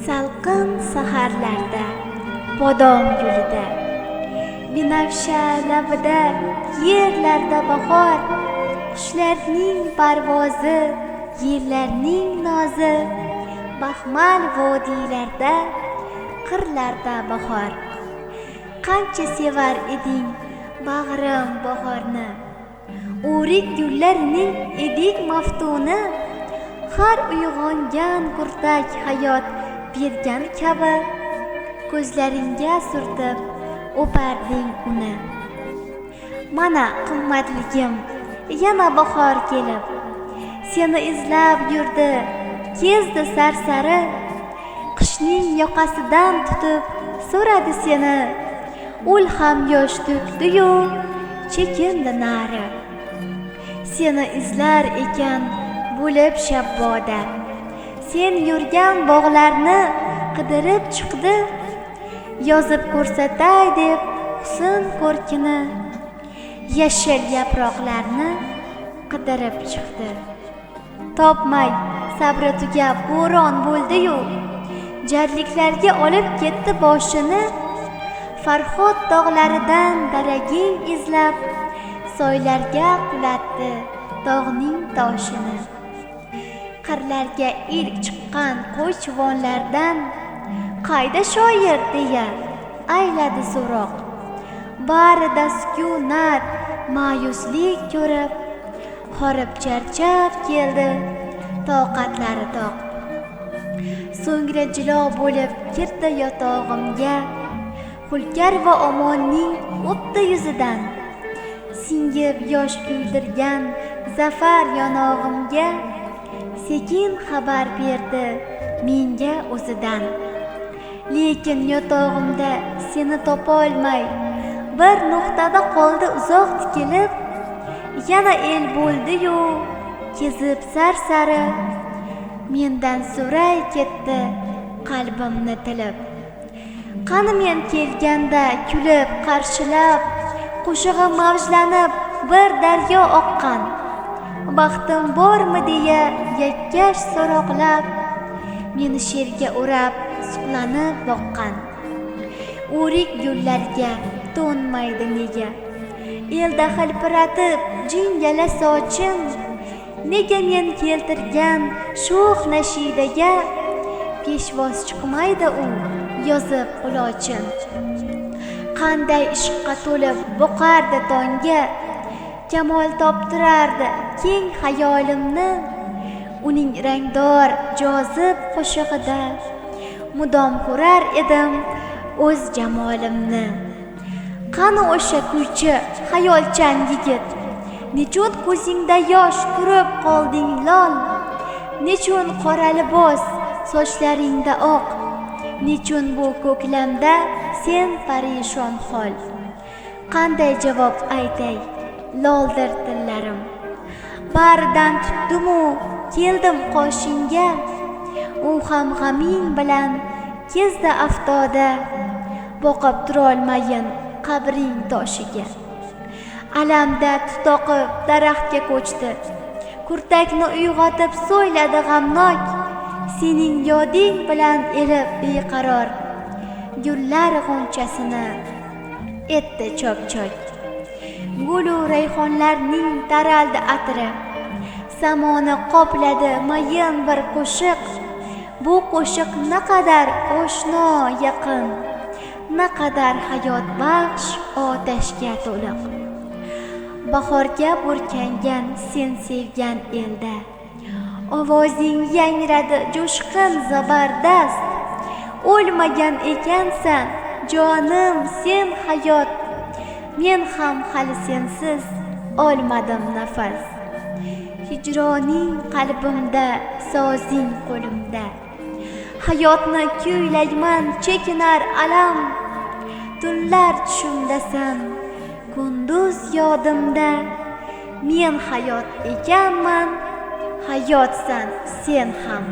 Salqin saharlarda, bodom gulida, binafsha labida, yerlarda bahor, qushlarning parvozi, yellarning nozi, baxmal vodiylarda, qirlarda bahor. Qancha sevar eding bag'rim bahorni, o'rik gullarining edik maftuni. Har uyg'ongan kurtak hayot bergan kabi, ko'zlaringga surtib o'parding uni. Mana qimmatligim, yana bahor kelib, seni izlab yurdi, kezdi sarsari. Qishning yoqasidan tutib so'radi seni, ul ham yosh to'kdi-yu chekindi nari. Seni izlar ekan bo'lib shabboda, sen yurgan bog'larni qidirib chiqdi. Yozib ko'rsatay deb husn ko'rkini, yashil yaproqlarni qidirib chiqdi. Topmay sabri tugab bo'ron bo'ldi-yu, jarliklarga olib ketdi boshini. Farhod tog'laridan daraging izlab, soylarga qulatdi tog'ning toshini. Qirlarga ilk chiqqan qo'ychivonlardan qayda shoir deya ayladi so'roq. Barida sukunat, ma'yuslik ko'rib, horib charchab keldi toqatlari toq. So'ngra jilo bo'lib kirdi yotog'imga, Hulkar va omonning o'pdi yuzidan. Singib yosh kuydirgan zafar yonog'imga, sekin xabar berdi menga o'zidan. Lekin yotog'imda seni topolmay, bir nuqtada qoldi uzoq tikilib. Yana el bo'ldi-yu kezib sarsari, mendan so'ray ketdi qalbimni tilib. Qani men kelganda kulib qarshilab, qo'shig'im mavjlanib bir daryo oqqan. Baxtim bormi deya yakkash so'roqlab, meni she'rga o'rab suqlanib boqqan. O'rik gullarga to'nmaydi nega, elda hilpiratib jingala sochin. Nega men keltirgan sho'x nashidaga, peshvoz chiqmaydi u yozib qulochin. Qanday ishqqa to'lib boqardi tongga, kamol toptirardi keng xayolimni. Uning rangdor jozib qo'shig'ida mudom ko'rar edim o'z jamolimni. Qani o'sha kuychi xayolchan yigit, nechun ko'zingda yosh turib qolding lol? Nechun qora libos sochlaringda oq, nechun bu ko'klamda sen parishon hol? Qanday javob aytay, loldir tillarim. Baridan tutdim-u keldim qoshingga, u ham g'aming bilan kezdi aftoda. Boqib turolmayin qabring toshiga. Alamda tutoqib daraxtga ko'chdi, kurtakni uyg'otib so'yladi g'amnok. Sening yoding bilan elib beqaror, gullar g'unchasini etdi chok-chok. Gulu rayhonlarning taraldi atri, samoni qopladi mayin bir qo'shiq. Bu qo'shiq naqadar oshno yaqin, naqadar hayotbaxsh otashga to'liq. Bahorga burkangan sen sevgan elda, ovozing yangradi jo'shqin zabardast. O'lmagan ekansan jonim sen hayot, men ham hali sensiz olmadim nafas. Hijroning qalbimda, sozing qo'limda, hayotni kuylayman chekinar alam. Tunlar tushimdasan, kunduz yodimda, men hayot ekanman, hayotsan sen ham.